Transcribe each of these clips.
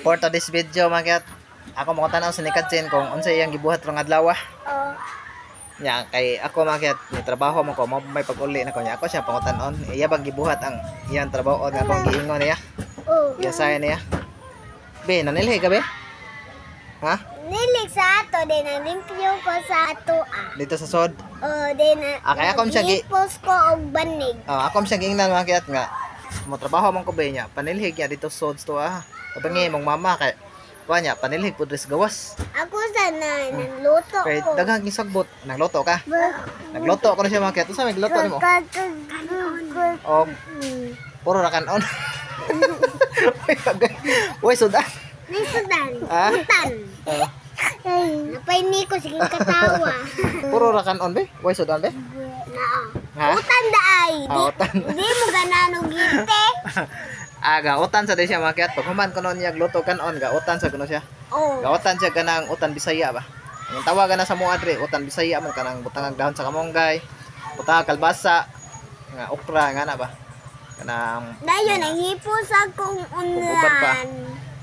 For today's video, mga kiyat, ako mo tanaw sa ni Katsin kung unsa iyang gibuhat rong adlaw. Oh. Nya kay ako, mga kiyat, ni trabaho mo ko mo may pag-uli na ko niya. Ako siya pangutan-on. Iya bang gibuhat ang iyang trabaho nga akong giingon niya? Oh. Giyasaya niya. Be, nanilhi ka be? Ha? Nilig sa ato, din nalimpyo ko sa ato ah. Dito sa sod. Oh, din na. Ah, kaya akong siya Post ko og banig. Oh, ako siyang giingnan, mga kiyat, nga mo trabaho man ko be niya. Panilhig niya dito sa sod to ah. Tabangi mong mama kay kuha niya panilhig pud sa gawas. Ako sa na nagluto Kay ko. daghang gisagbot. Nagluto ka? Nagluto ko na siya, mga kiyat. Unsa may giluto nimo? Og puro ra kanon. Uy, sudan. Nisudan. Ah? Utan. Ah, Napay ni ko sige katawa. Puro ra kanon be? Uy, sudan be? Naa. Ha? Utan daay. Di, Ah, utan. di mo ganano gite. Ah, gautan sa di siya, mga kiyat. Pag human kuno niya gluto kanon, gautan sa kuno siya. Oh. Gautan siya kanang utan Bisaya ba. Ang tawagan na sa mua dre, utan Bisaya man kanang butangag dahon sa kamonggay, butangag kalbasa, nga okra nga na ba. Kanang Dayon ang hipos akong Uban pa. unlan.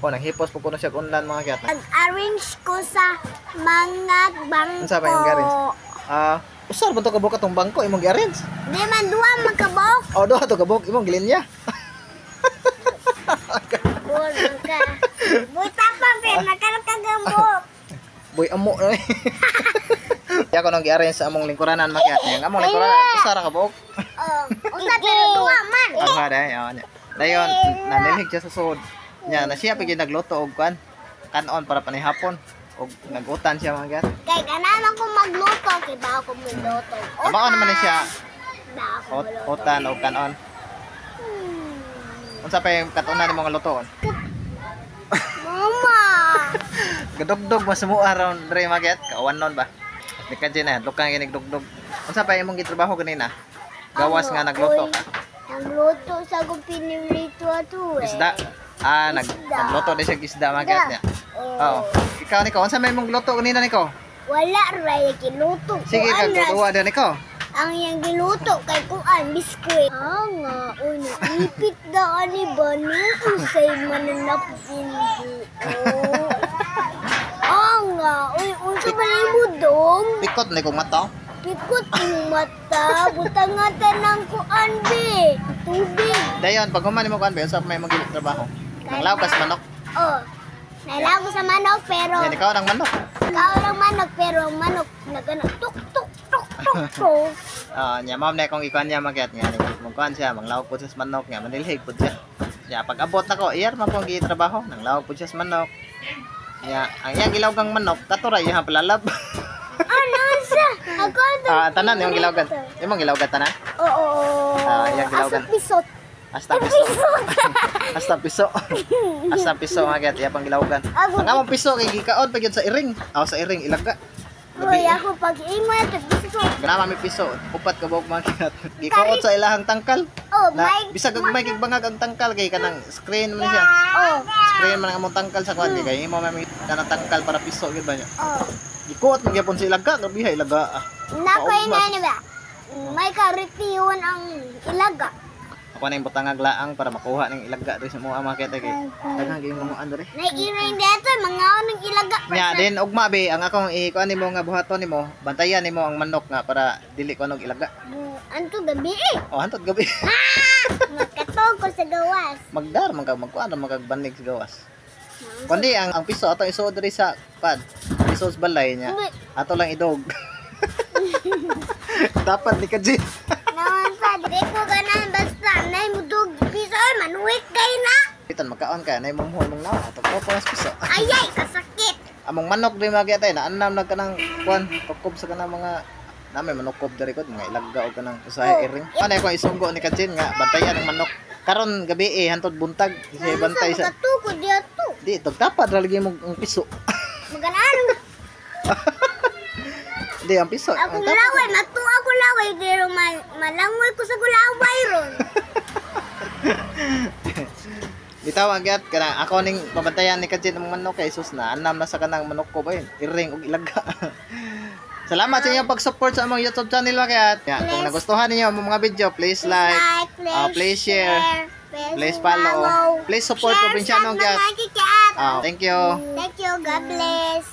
Oh, nanghipos po kuno siya og unlan, mga kiyat. Nag-arrange ko sa mga bangko. Unsa ba yung arrange? Ah, usar ba to kabuok atong bangko imong gi-arrange? Di man duha magkabuok. Oh, duha to kabuok imong gilinya. Bulo ka. Buta pa pero nakalakagambok. Boy amo na eh. Kaya ko nang gi-arrange sa among lingkuranan, mga kiyat. Ang among lingkuranan usar ra kabuok. Oh, usa pero duha man. Duha dai, oh, nya. Dayon nanilhig siya sa sud. Nya na siya pigi nagluto og kan kanon para panihapon og nagutan siya, mga kiyat. Kay ganahan ko magluto kay ba ako magluto. Mao naman ni siya Ba ako magluto. utan og kanon. Unsa pa yung katunan nimo nga lutoon? Mama. Gadugdog masumuha ron dre, mga kiyat. Kawan nun ba? Ni ka na lukang ginig dugdog. Unsa pa imong gitrabaho ganina? Gawas nga nagluto ka. Nagluto sa akong pinirito ato eh. Isda. Ah, Isda. nagluto din siya og isda, mga kiyat niya. Oh. Oo. Ikaw, Nico, unsa may imong luto kanina, Nico? Wala ray giluto. Sige Kuan ka ra duwa din, Nico. Ang iyang giluto kay kuan biskuit. Ah nga, uy, naipit na ani ba ni usay mananap hindi. Oh. Ah nga, uy, unsa ba na imo dong? Pikot ni kong mata. Pikot ang mata, butang nga tanang kuan be. Tubig. Dayon, pag human nimo kuan be, unsa may imong trabaho? Nanglaw kas manok. Oh. Nalago sa manok pero Yan ikaw nang manok. Ikaw lang manok pero ang manok nagana tuk tuk tuk tuk tuk. Ah, nya ma'am na akong ikuan niya magyat nga ni mong kuan siya, manglawag po siya sa manok nga manilhig po siya. Nya pag abot nako, iyar man pong gitrabaho, nanglawag po siya sa manok. Nya ang iyang gilawgang manok kato ra iyang palalab. Ano sa? Ako ang Ah, tanan imong gilawgan. Imong gilawgan tanan. Oo. Ah, iyang gilawgan. Asa pisot. Hasta piso. Hasta piso. Hasta piso nga iya pang gilawgan. Ako- Ang among piso kay gikaon pa gyud sa iring. Aw, sa iring ilaga. Uy, ako pag ingon ito piso. Ganama mi piso, upat ka buok, mga kiyat. Gikaon sa ilahang tangkal. Oh, Na may bisag gamay kay bangag ang tangkal kay kanang screen man siya. Oh, Screen man ang among tangkal sa kuan kay imo man may kanang tangkal para piso gyud ba niya. Oh. Gikuot man gyapon sa ilaga, grabe ilaga. Ah. Nako Paugma. ina ni ba? May karitiyon ang ilaga. Ako na yung butangag laang para makuha ning ilaga diri sa mga mga kiyat kay daghang kay mga diri. Naiiring dito mga ng ilaga. Nya din ugma be ang akong ikuan nimo nga buhaton nimo, bantayan nimo ang manok nga para dili ko og ilaga. Anto gabi eh. Oh, hantod gabi. Magkatog ko sa gawas. Magdar man ka magkuan ra man kag banig sa gawas. Kundi ang piso atong isuod diri sa pad. Piso sa balay niya. Ato lang idog. Dapat ni ka Jin. Naman sa di ko ganahan basta nay mudug piso ay manuwit kay na. Pitan magkaon ka nay mong mong nawa ato ko pa piso. Ayay kasakit. Among manok diri mga kiyatay na anam nag kanang kuan tukob sa kanang mga nami manukob diri ko mga ilaga og kanang usahay iring. Ano ko isunggo ni Kajin nga bantayan ang manok. Karon gabi eh hantod buntag siya bantay sa Magkatukod diato. Di tagtapad ra lagi mo ang piso. Maganaan Di ang piso. Ako Ang tapad. laway, matuwa ko laway, pero malangoy ko sa gulaway ron. Bitaw ang gyat kana ako ning pabantayan ni Kajin ang manok kay sus na anam na sa kanang manok ko ba yun. Iring og ilaga. Salamat sa inyong pag-support sa among YouTube channel, mga kayat. Yeah, kung nagustuhan ninyo ang mga video, please like, Like, please share, please follow, please support share Probinsyano sa gyat. mga kikiat. Ah, thank you. Thank you. God bless.